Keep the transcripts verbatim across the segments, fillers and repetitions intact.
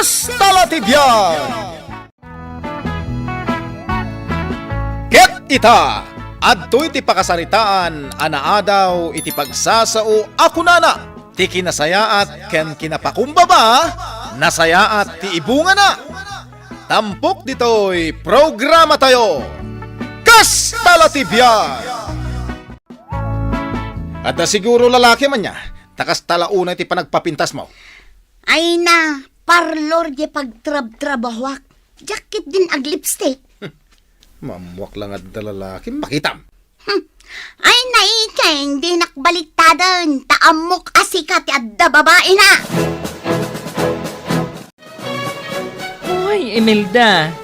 Kasta la ti biag! Ket ita, adtoy ti pakasaritaan a naadaw iti pagsasao a kunana, "Ti kinasayaat ken kinapakumbaba, nasayaat ti ibungana." Tampok ditoy programatayo, Kasta la ti biag! Adda siguro lalaki man nia, ta kasta la unay ti panagpapintasmo. Ay na, parlor di pagtrabtrabahuak. Diak ketdin aglipstick. Mammuak la nga adda lalaki, makitam. Hmm. Ay, naikeng, dinak baliktaden, ta ammok a sika ti adda babaina. Oy, Imelda!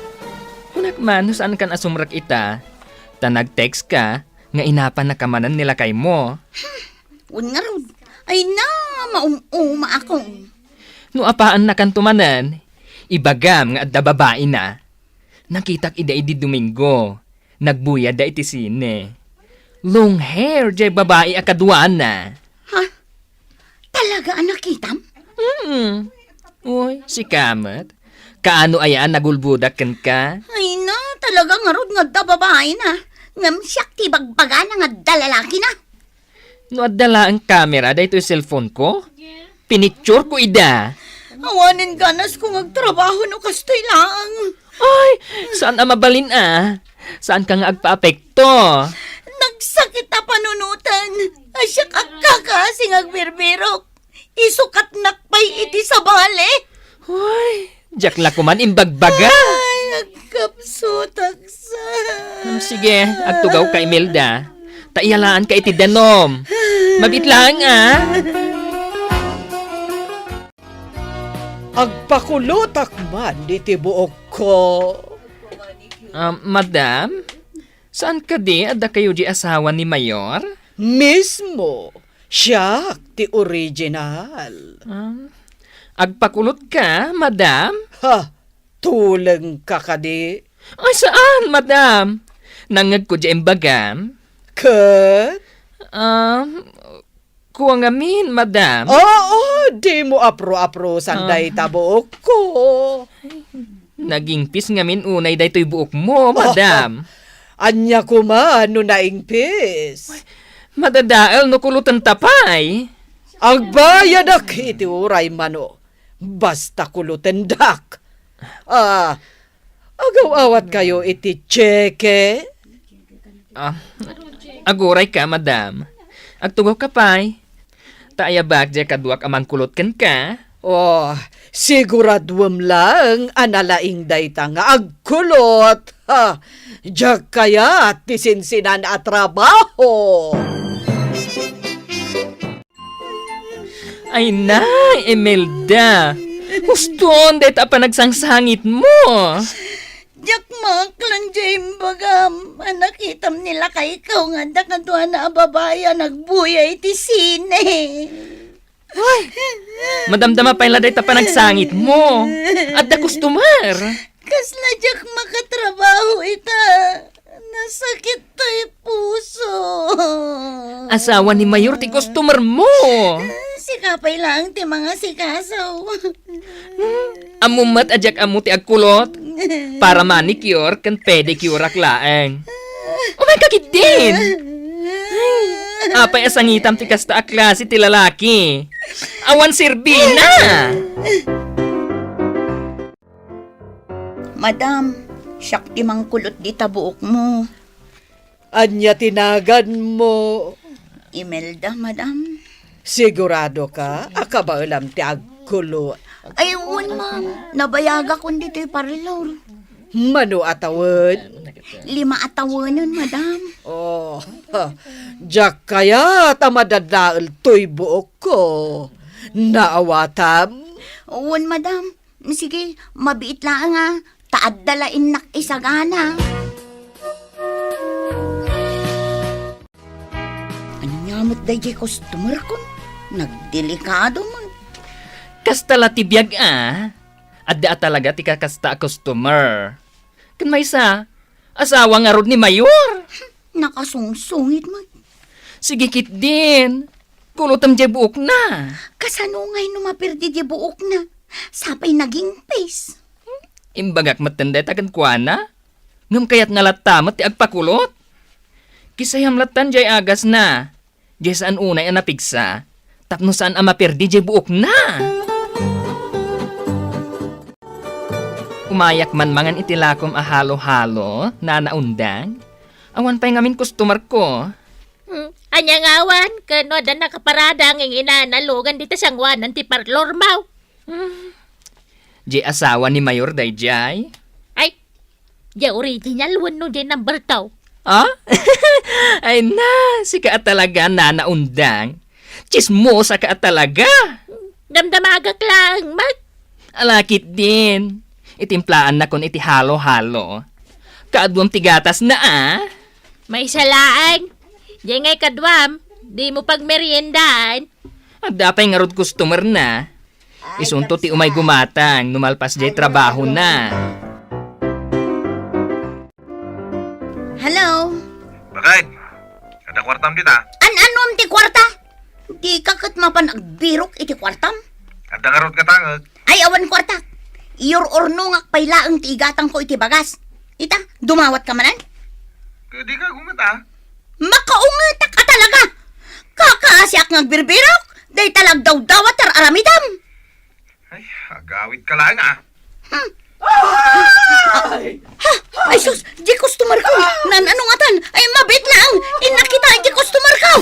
Kunak man, no saankan a sumrek ita, ta nag-text ka nga inapannaka manen ni lakaymo. Wen ngarud, ay na, maum-uma ako. No apaannakanto manen, ibagam nga adda babaina. Nakitak ida idi Domingo. Nagbuyadda iti sine. Long hair jay babai a kaduana. Ha? Talaga a nakitam? Hmm. Uy, sika met. Kaano aya a nagulbodak kenka? Ay na, talaga ngarud nga adda babaina. Ngem siak ti bagbagana nga adda lalakina. No adda laeng kamera daytoy cellphone ko, pinicture ko ida. Awanen ganas ko nga agtrabaho no kastoy laeng. Ay, saan a mabalin a? Saan ka nga agpaapekto? Nagsakit a panunoten. Ay, siak agkakaasi nga agbirbirok. Isukatnak pay iti sabali. Uy, diak la koman imbagbaga. Ay, agkapsutak sa. Hmm, sige, agtugaw ka, Imelda. Ta iyalaanka iti danum. Mabit laeng, a. Agpakulotak man iti buokko. Ah, madam, saan kadi a dakayo di asawa ni Mayor? Mismo. Siak ti original. Um, agpakulot ka, madam? Ha? Tuleng ka kadi? Ay, saan, madam? Nangngegko di imbagam. Ket? Um, kua ngamin, madam. Oo, dimo apro-aprosan Ah. dayta buokko. Nagingpis ngamin unay daytoy buokmo, madam. Ania koma no naingpis? Madadael no kulotenta pay. Agbayadak iti uray mano, basta kulotendak. Ah, agaw-awatkayo iti tseke? Ah, aguray ka, madam. Agtugaw ka pay. Ta ayabak diay kaduak a mangkulot kenka. Oh, siguraduem laeng a nalaing dayta nga agkulot. Ha, diak kayat ti sinsinan a trabaho. Ay na, Imelda. Huston dayta a panagsangsangitmo. Diak maaklan diay imbagam a nakitam ni lakayko nga adda kaduana a babai a nagbuya iti sine. Hoy! Madamdama pay la dayta panagsangitmo. Adda customer. Kasla diak makatrabaho ita. Nasakit toy puso. Asawa ni Mayor ti customer mo. Sika pay laeng ti mangasikaso. Hmm, ammo met a diak ammo ti agkulot. Para manicure ken pedicure-ak laeng. Umayka ketdin. Apay a sangitam ti kasta a klase ti lalaki? Awan serbina. Madam, siak ti mangkulot dita buokmo. Ania ti naganmo? Imelda, madam. Sigurado ka a kabaelam ti agkulot? Ay, wen, ma'am. Nabayagakon ditoy parlor. Mano a tawen? Lima a tawenen, madam. Oh, diak kayat a madadael toy buokko. Naawatam? Wen, madam. Sige, mabiit laeng a, ta adda la innak isagana. Ania met daydiay customer kon? Nagdelikado man. Kasta la ti biag a. Adda a talaga ti kakasta a customer. Ken maysa, asawa ngarud ni Mayor. Nakasungsungit man. Sige ketdin. Kulotem diay buokna. Kasano ngay no maperdi diay buokna? Sapay nagingpis. Imbagak metten dayta kenkuana. Ngem kayat nga latta met ti agpakulot. Kisayam lattan jay agasna. Jay saan unay a napigsa. Tapno saan a maperdi jay buokna. Umayak man mangan iti lakom a halo-halo, Nana Undang. Awan pay ngamin customer ko. Hmm, ania nga awan? Ken no adda nakaparada nga ing-inana lugan dita sangoanan ti parlor mo? Hmm. Jay asawa ni Mayor dayjay? Ay, jay original wenno jay number two? Ah? Ay na, sika a talaga, Nana Undang. Tsismosa ka a talaga. Damdamagak laeng met. Alakit din. Itimplaannakon iti halo-halo. Kaaduam ti gatasna, a? Maysa laeng. Jay nga ikaduam, dimo pagmeriendaan. Adda pay ngarud customer na. Isunto ti umay gumatang no malpas jay trabaho na. Hello? Bakit? Adda kuartam dita? An-anom ti kuarta? Dika ket mapan agbirok iti kuartam? Adda ngarud nga tangek. Ay, awan kuarta. Iyur-urnongak pay laeng ti igatangko iti bagas. Ita, dumawat ka manen? Kadi ka gumata? Makaungetak a talaga! Kakaasiak nga agbirbirok, dayta la agdawdawat ti ar-aramidem. Ay, agawid ka laeng, a. Hmm. Ay! Ha? Ay, sus! Di customer ko! Nan-ano ngatan? Ay, mabit lang! Innak kita, di customer ko!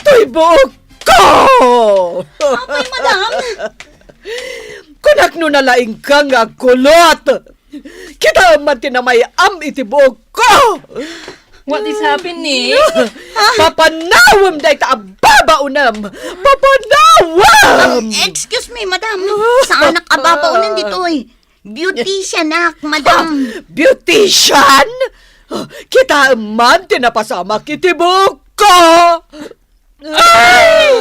Toy buok ko! Apay, madam? Kunak no nalaing ka nga agkulot! Kitaem man ti namay-am iti buok ko! What is happening? Papanawem dayta a babaonem! Papanawem! Excuse me, madam. Saanak a babaonen ditoy. Beautician ak, madam. Beautician? Kitaem man ti napasamak iti buok ko! Ay!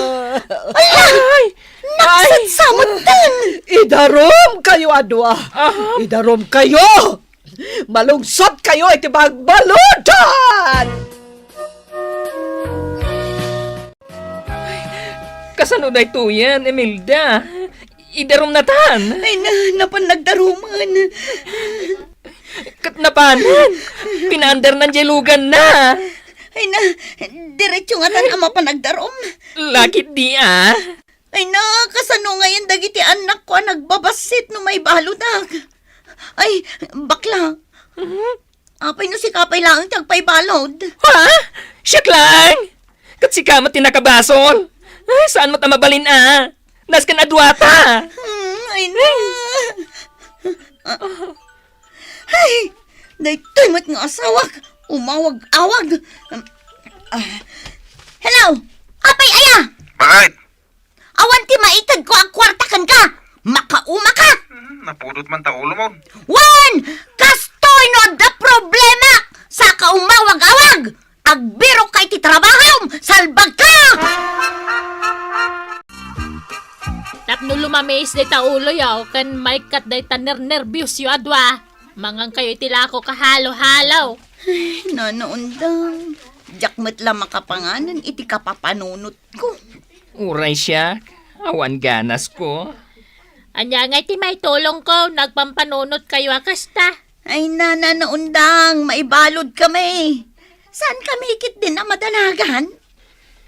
Ay! Ay! Naksatsamutten! Idarum kayo a dua! Ah. Idarum kayo! Malungsot kayo iti bagbaludan! Ay, kasano daytoyen, Imelda? Idarum natan? Ay na, napan nagdarumen. Ket napanen? Pinaandarnan jay luganna. Ay na, diretso ngatan a mapan agdarum. Lakit di, a. Ay na, kasano ngayen dagiti annakko a nagbabassit no maibaludak? Ay, bakla. Mhm. Apay no sika pay laeng ti agpaibalud? Ha? Siak laeng? Ket sika met ti nakabasol? Ay, saan met a mabalin a? Nasken a duata. Hmm, ay na. Ay, daytoy met nga asawak. Umawag-awag. Ah, hello? Apay aya? Bakit? Awan ti maitedko a kuarta kenka. Makauma ka. Hmm, napudot man ta ulo mo. Wen, kastoy no adda problema, saka umawag-awag. Agbirok ka iti trabahom, salbag ka! Tapno lumamis dayta uloyo, ken maikkat dayta nernerbiosyo a dua, mangan kayo iti lako kahalo-halo. Ay, Nana Undang, diak met la makapanganen iti kapapanunotko. Uray siak, awan ganasko. Ania ngay ti maitulongko no agpampanunot kayo a kasta? Ay, Nana Undang, maibalud kami. Saan kami ket din a madanagan?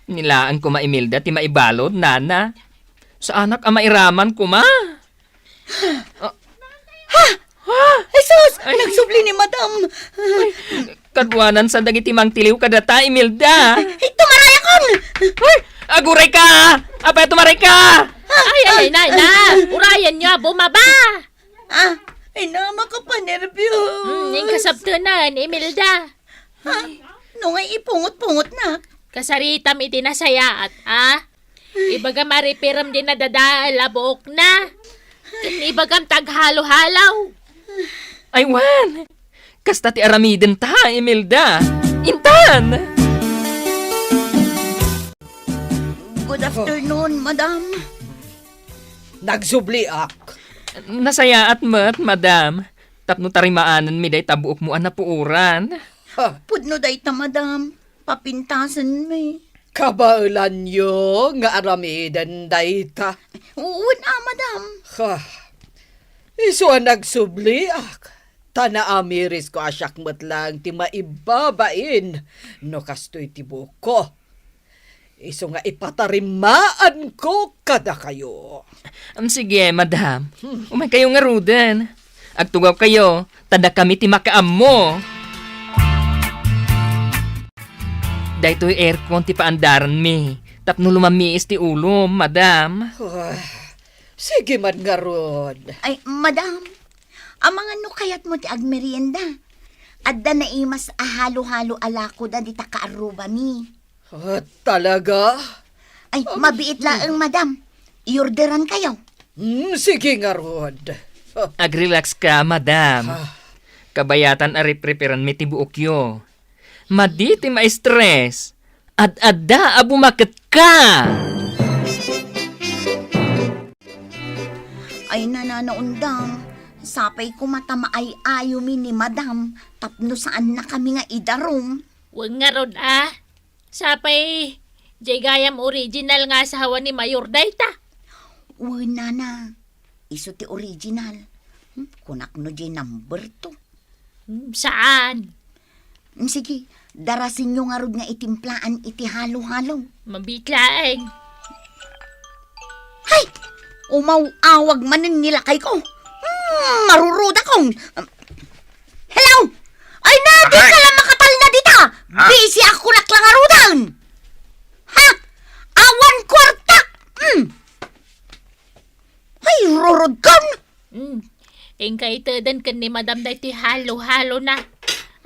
Nilaen koma Imelda ti maibalud, Nana. Saanak a mairaman koma. Ah. Ha? Ha? Ay, sus! Ay. Nagsubli ni Madam. Ay, kaduanan sa dagiti mangtiliw kadata, Imelda. Ay, tumaray akon! Ay, aguray ka! Apay, tumaray ka! Ay, ay, ay, na, na. Urayan nyo, bumaba! Ah, ay na, makapanerbio. Hmm, yung kasabtunan, Imelda. Ha? No ngay ipungot-pungot na? Kasaritam iti nasayaat, a? Ibagam a ripiram di nadadael a buokna. Ken ibagam taghalo-halaw. Ay, wen! Kasta ti aramiden ta, Imelda. Intan! Good afternoon, madam. Nagsubliak. Nasayaat met, madam. Tapno tarimaanenmi dayta buokmo a napuoran. Ha? Pudno dayta, madam. Papintasenmi. Kabaelanyo nga aramiden dayta. Wen a, madam. Ha, isu a nagsubliak, ta naamirisko a siak met laeng ti maibabain no kastoy ti buokko. Isu nga ipatarimmaanko kadakayo. Am, sige, madam. Hmm. Umaykayo ngaruden. Agtugawkayo, ta dakami ti makaammo. Daytoy aircon ti paandaranmi tapno lumamiis ti ulom, madam. Ah, sige man ngarud. Ay, madam, amangan no kayatmo ti agmerienda. Adda naimas a halo-halo a lakoda dita kaarrubami. Ah, talaga? Ay, mabiit laeng, madam. I-orderankayo. Hmm, sige ngarud. Ah. Agrelax ka, madam. Ah. Kabayatan a ripreparanmi ti buokyo. Madi ti ma-stress. Ad-adda a bumaket ka! Ay, nananaundang, sapay koma ta maay-ayomi ni madam tapno saannakami nga idarum. Wen ngarud a, sapay, jay gayam original nga asawa ni Mayor dayta. Wen, nana, isu ti original. Hmm, kunak no jay number two. Hmm, saan? Mm, sige, darasenyo ngarud nga itimplaan iti halo-halo. Mabiit laeng. Hay! Umaw-awag manen ni lakayko. Mm, marurudakon. Hello? Ay, na, di ka lang makatalna dita. Ah. Busy ako nak lang arudan. Ha? Awan kwarta. Mm. Ay, rurudkon. Hmm. Inka iteden ken ni Madam daytoy halo-halona.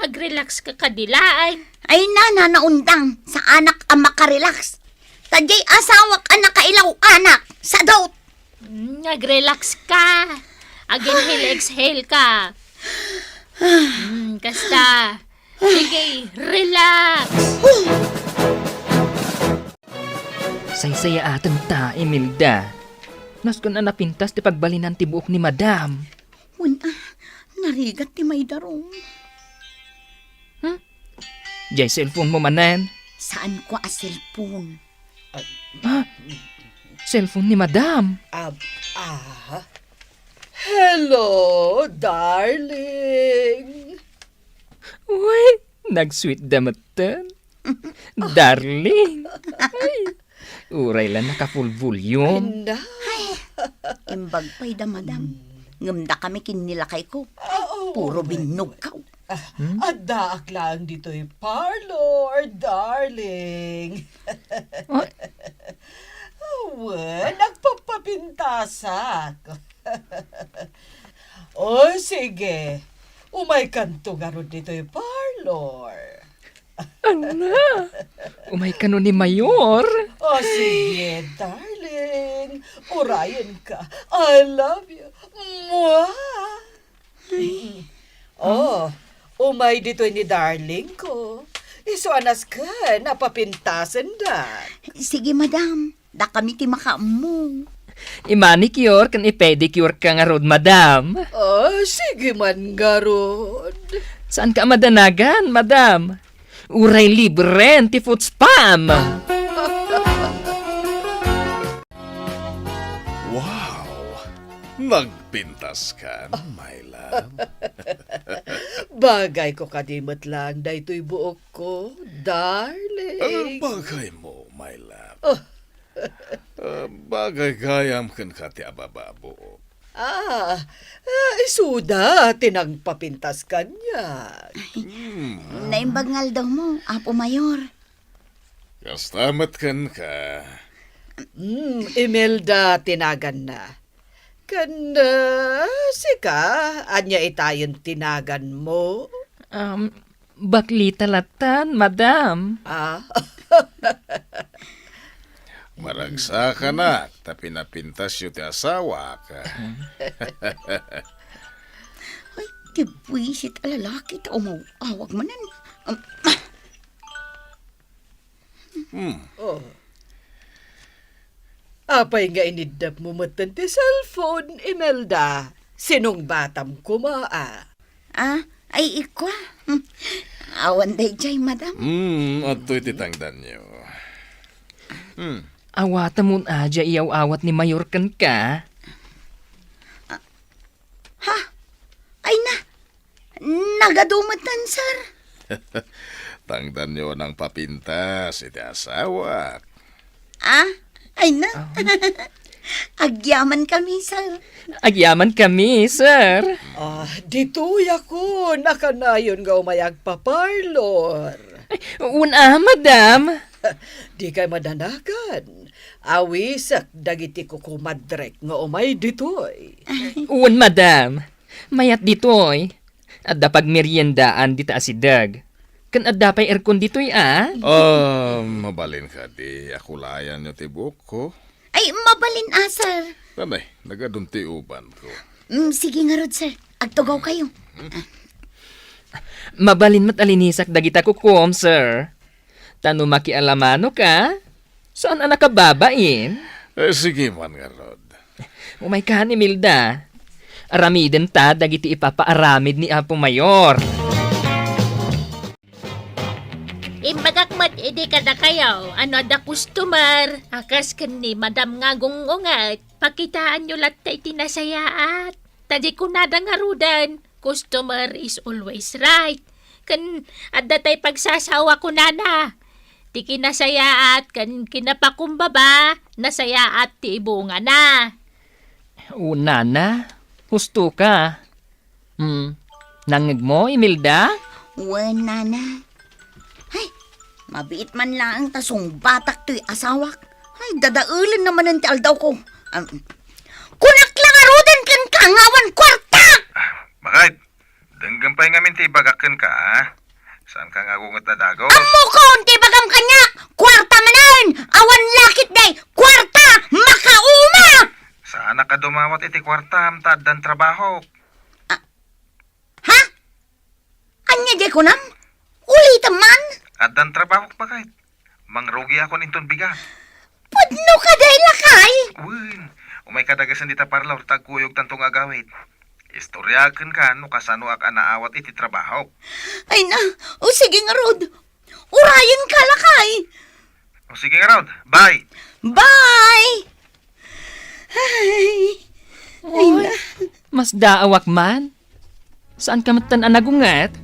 Agrelax ka kadi laeng. Ay, nananaundang, saanak a makarelax. Ta jay asawak a nakailaw anak, sadot. Hmm, agrelax ka. Aginhale-exhale ka. Hmm, kasta. Sige, relax. Saysayaaten ta, Imelda. Nasken a napintas ti pagbalinan ti buok ni Madam. Wen a, narigat ti maidarum. Hmm? Jay cellphone mo manen? Saanko a cellphone. Ah, cellphone ni Madam. Ah, ah. Hello, darling. Uy, nag-sweet da metten. Darling. Ay, uray la naka-full volume. Ay, na. Ay, imbag pay da, Madam. Hmm. Ngem dakami ken ni lakayko. Ah, oo, puro oo, binnugkaw. Ah, hmm? Addaak laeng ditoy parlor, darling. Ah? Wen, nagpapapintasak. O, sige. Umaykanto ngarud ditoy parlor. Ala, umaykano ni Mayor? O, sige, darling. Urayenka. I love you. Mwah! Ay. O, umay ditoy ni darling ko. Isu a nasken a papintasendak. Sige, Madam. Dakami ti makaammo. I-manicure ken i-pedicure ka ngarud, Madam. Ah, sige man ngarud. Saanka a madanagan, Madam? Uray libren ti foot spam. Wow! Nagpintas ka, my love. Bagayko kadi met laeng daytoy buokko, darling. Ah, bagaymo, my love. Oh. Ah, bagay gayam kenka ti ababa a buok. Ah, ah, isuda ti nangpapintas kaniak. Hmm. Naimbag nga aldawmo, Apo Mayor. Kasta met kenka. Hmm, Imelda ti naganna. Ken, ah, sika, ania itayen ti naganmo? Um, Baklita latan, Madam. Ah? Maragsakanak, ta pinapintasyo ti asawak. Ay, ti buisit a lalaki, ta umaw-awag manen. Um, Hmm. Oh. Apay nga iniddapmo metten ti cellphone, Imelda? Sinungbatam koma, a? Ah, ay, ikwa. Hmm. Awan daydiay, Madam. Hmm, adtoy ti tangdanyo. Hmm. Awatem un adda iyaw-awat ni Mayor kenka? Ha? Ay na, nagadu metten, sir. Tangdanyo nang papintas iti asawak. Ah? Ay na. Ah. Agyaman kami, sir. Agyaman kami, sir. Ah, ditoy ako, nakanayon nga umay agpaparlor. Ay, una, madam. Dikay madanagan. Awisek dagiti kukumadrek nga umay ditoy. Wen, madam. Mayat ditoy. Adda pagmeriendaan dita asideg. Ken adda pay aircon ditoy, a? Ah, mabalin kadi a kulayanyo ti buokko? Ay, mabalin a, sir. Tanay, nagadun ti ubanko. Mm, sige ngarud, sir. Agtugaw kayo. Mabalin met a linisak dagita kukuam, sir. Ta no makialamanoka, saan a nakababain? Eh, sige man ngarud. Umayka, Imelda. Aramidenta dagiti ipapaaramid ni Apo Mayor. Imbagak met idi kadakayo, no adda customer, a kas ken ni Madam nga gungunget, pakitaanyo latta iti nasayaat. Ta di kunada ngaruden, "Customer is always right." Ken adda tay pagsasawa kunana, "Ti kinasayaat ken kinapakumbaba, nasayaat ti ibungana." O, nana, husto ka. Hmm, nangngegmo, Imelda? Wen, nana. Ay, mabiit man laeng ta sungbatak toy asawak. Ay, dadaelen na manen ti aldawko. Am, kunak la ngaruden kenka nga awan kuarta! Ah, bakit? Denggem pay ngamin ti ibagak kenka, a? Saanka nga agunget a dagus? Ammokon ti ibagam kaniak! Kuarta manen! Awan lakit day! Kuarta! Makauma! Saanak a dumawat iti kuartam ta addan trabahok. Ah, ha? Ania diay kunam? Ulitem man? Addan trabahok, bakit? Mangrugiakon inton bigat. Pudno ka day, lakay! Wen, umay ka dagesen dita parlor ta agkuyog tanto nga agawid. Istoriaek kenka no kasanoak a naawat iti trabahok. Ay na, o sige ngarud. Urayenka, lakay! O sige ngarud, bye! Bye! Ay, ay na. Masdaawak man. Saanka metten a nagunget?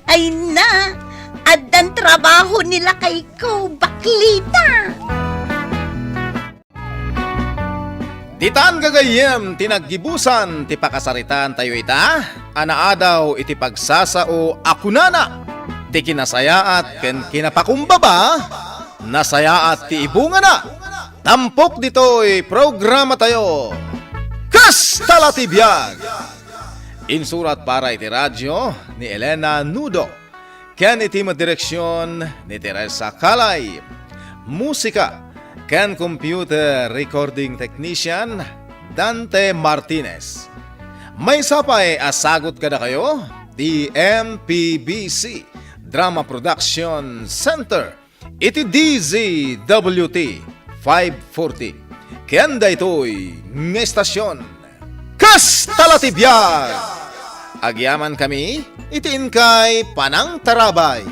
Ay na, addan trabaho ni lakayko, baklita. Ditan gagayyem ti naggibusan ti pakasaritaan tayo ita, a naadaw iti pagsasao a kunana, ti kinasayaat ken kinapakumbaba, nasayaat ti ibungana. Tampok ditoy programa tayo, Kasta la ti Biag! Insurat para iti radio ni Elena Nudo ken iti direksion ni Teresa Calay. Musika ken computer recording technician, Dante Martinez. Maysa pay a sagut kadakayo ti M P B C Drama Production Center iti D Z W T five forty. Ken daytoy nga estasion, Kasta la ti Biag! Agyamankami iti inkay panangtarabay.